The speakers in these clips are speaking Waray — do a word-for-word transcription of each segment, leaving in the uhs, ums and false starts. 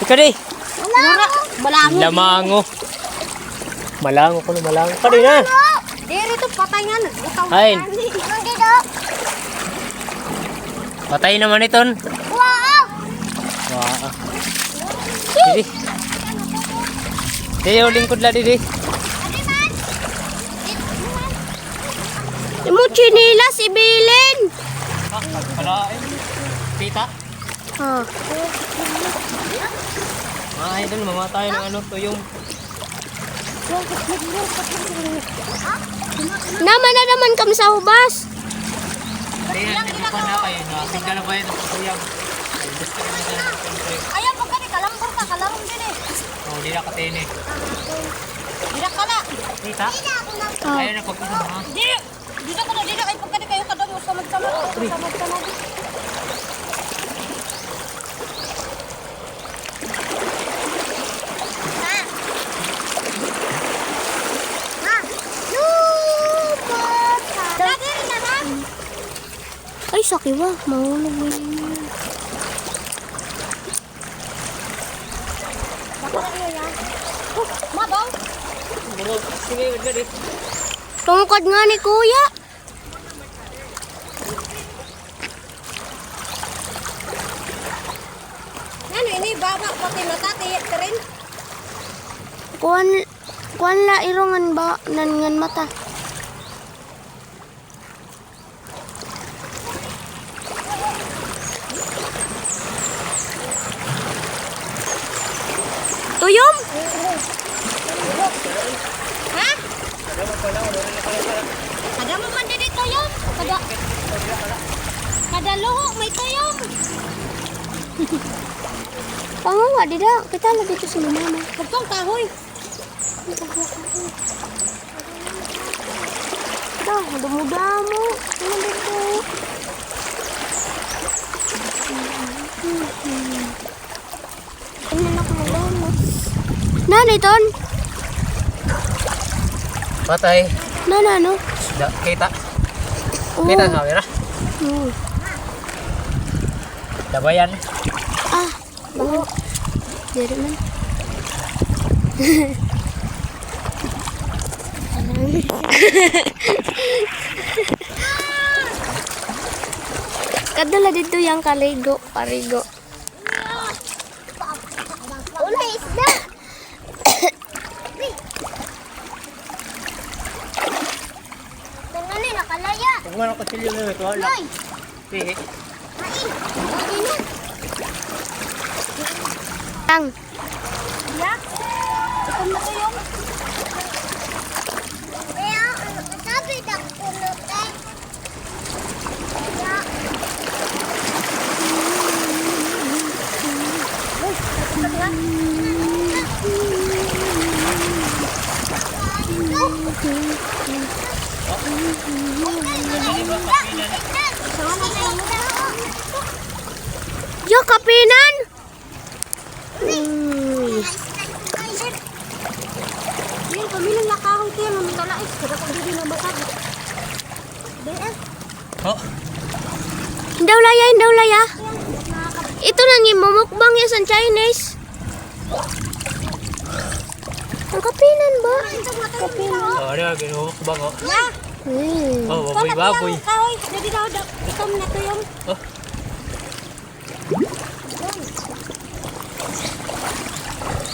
Ikaw di. Wala. Malango. Lamango. Malango ko na, malango. Ikaw di na. Diri to, patay nga, nagbutaw na. Ay. Diri to. Patay naman iton. Wow. Wow. Didi. Didi, o, lingkod la, didi. Imo tsinelas, ibilin. Ah, pala, eh. Tita? Ah. Mga idol, mamamatay ng ano, tuyong. Naman na naman kami sa hubas. Ayan, hindi pa na kayo, no? Tingnan na ba yun, tuyong? Ayaw, pag kami, kalambor ka, kalarong din eh. Oh, di na katene. Di na ka na. Tita? Oh. Ayaw na pagkasama. Di! Dida ka na, dida kay pagkadi kayo kadamo, samad-samad, samad-samad. Ma. Ma. Lumot ka. Dali na, ha? Ay, sakiwa. Mahulog mo yun. Baka na iya yan. Oh, mabaw. Bro, sige, wag na, di. Tungkod nga ni Kuya. Ano ini, baba, pati mata, tiyak ka rin. Kuan, kuan la, irungan ba, nan ngan mata. Tuyom? Ha? Kadamo man didi tuyom. Kada, kada luho may tuyom. Pangawa, dida. Kita na dito si mama. Pagkong kahoy. Ito, damo-damo. Ano dito? Ano na kung damo? Nani ton? Patay. Nana, no? Da, kita. Oo. Kita nga, mira. Oo. Dabayan. Ah. Bango. Diri man. Kadto la didto yang kaligo, parigo. Wala isda. Ano ni, nakalaya. Huwag mo na kutsilyo na ito, wala. Hoy! Pihi. Ang. Ya? Ito na ito yung. Kaya, sabi na ko na, te. Ya. Uy, ito na. Yo, kapinan! Mm. Yan, pamiling na kahoy kaya, mamitala, eh. Kada ko dito na basag. Dahil, eh. Oh. Daw laya, daw laya. Ito na nga, mumukbang yan sa Chinese. Ang kapinan ba? Kapinan. Oh, ano, ginumukbang, oh. Yeah. Hmm. Oh, baboy, baboy. Kahoy, dali daw, daw. Ikaw na to yung. Oh.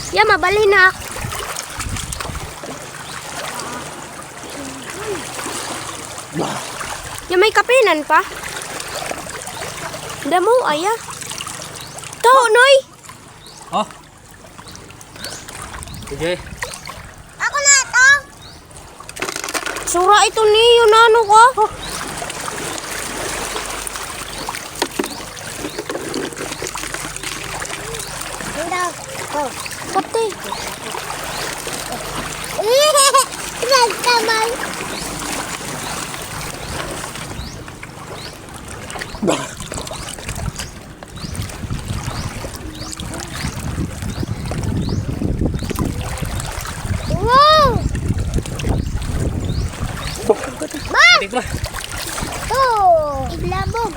Ya, mabalinak. Ya, may kapinan pa. Damo, aya. Taho, Noy. Oh. Sige. Ako na ito. Sura ito niyo, nano ka? Hindi. Oh. Pati. Nagtamay. Wow! Ba! Di ba? Ito! Iglabog.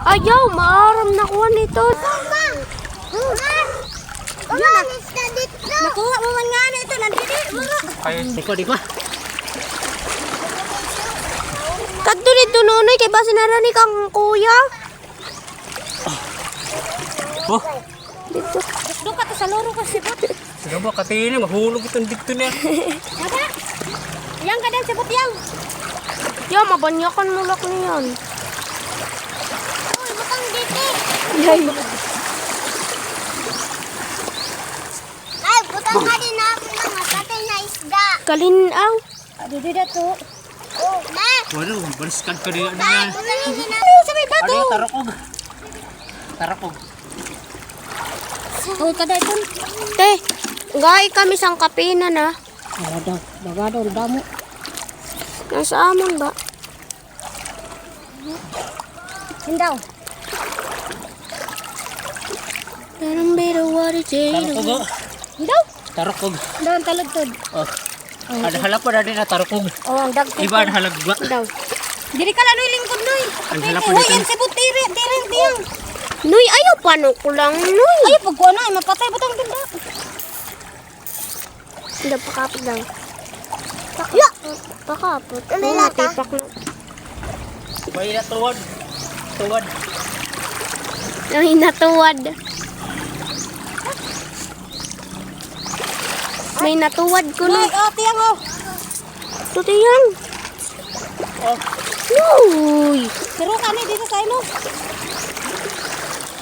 Ayaw, maaram na kuha nito. Mama! Mama! Ay, di ko, di ko. Kadto didto, Nonoy, kay basin harani kang kuya. Oh. Didto. Dukduk ka to sa luro ko, sibot. Sige ba, katini, mahulog iton didto niya. Saba? Yang ka din, sibot yang. Ya, mabanyakan mo lak niyan. Uy, butang dito. Yay. Ay, butang ka din natin ng matapin na isda. Kalinaw. Adi, di dato. Oh, ma. Wala, baliskad ka din. Ba, butang ini na. Ano, sa may bato? Ano, tarakog. Tarakog. Oh, kada ito. Te, gay kami sang kapina na. Baga daw, baga daw, damo. Nasa amon ba? Hindaw. Parang biro wari jero. Tarukog, oh. Hindaw. Tarukog. Daw, taludtod. Oh. Oh. Ada halap pa dadi na tarukog. Oh, ang dagko. Iba ada halagwa. Daw. Diri ka la, Noy, lingkod, Noy. Ang halap pa dito. Hoy, ang sibot, diri, diri, diri. Noy, ayaw pa, no, kulang, Noy. Ayaw, pagkuha na, ay, mapatay, butang ganda. Hindi, pakapot lang. Ya! Pakapot. Ano yung lata? Tipak na. May natuwad. Tuwad. May natuwad. May natuwad ko na. Ay, oh, tiyang, oh. Ito, tiyang. Oh. Uy. Pero kani dito sa imo.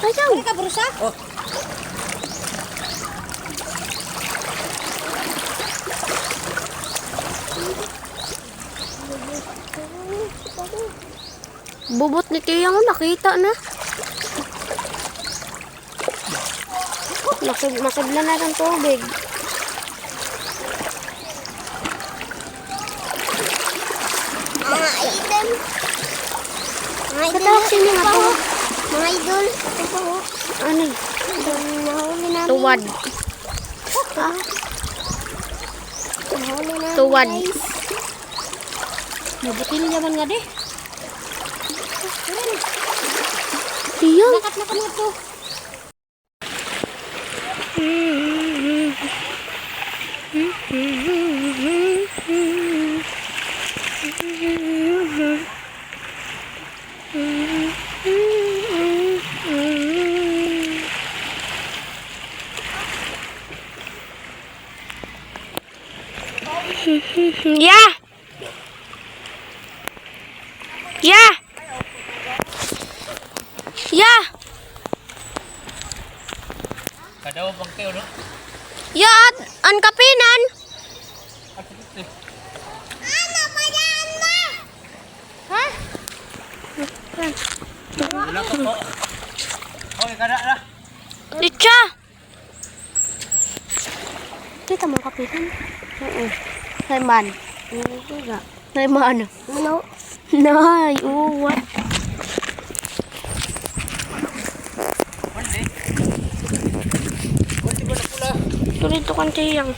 Ayaw. Ano ka, brusa? Oh. Bubot ni Tiyang, nakita na. Masud-, masudlan na an tubig. Mga idol. Mga idol. Katawag sa inyo nga po. Mga idol. Ito po. Ano? Nahuli namin. Tuwad. Ah. Nahuli namin, tuwad, guys. Mabutilya man nga di. Iya. Bakat na kami ito. Ya! Ya! Ya! Kadaw bang kayo, no? Ya, an kapinan. Ano ba yan, ma? Ha? Wala pa po. Hoy, kada na. Litsa! Kita mo kapitan? Oo. Nay man. Nay man. Ano? Nay, uwa. Tuloy to kan Tiyang.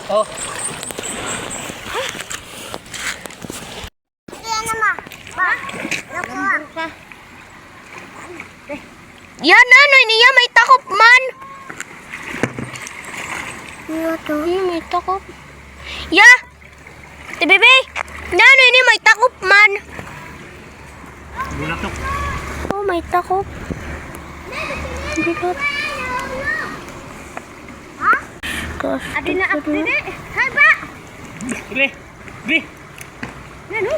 Oh. Yan, ano, ini ya, may takop man. Iya to. Iya, may takop. Ya. Te, baby. Nano ini may takop man? Bulatok. Oh, may takop. Bulatok. Ha? Gosh. Adi na ako didi. Hay ba? Bi, bi. Nano?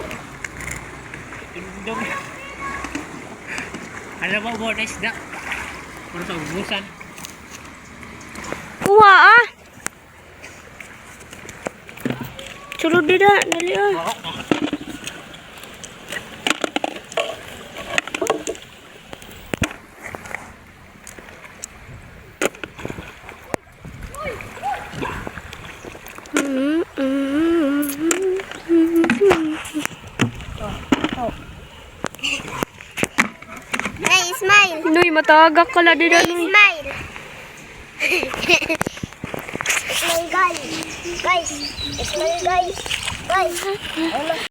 Indong. Alam mo, buwan na isda. Pero sa ubusan. Kuha, ah. Sulod dida, dali, ah. Hey, smile. Noy, matagak ka la dida, Noy. Smile. Smile, guys. Guys. Smile, guys. Guys.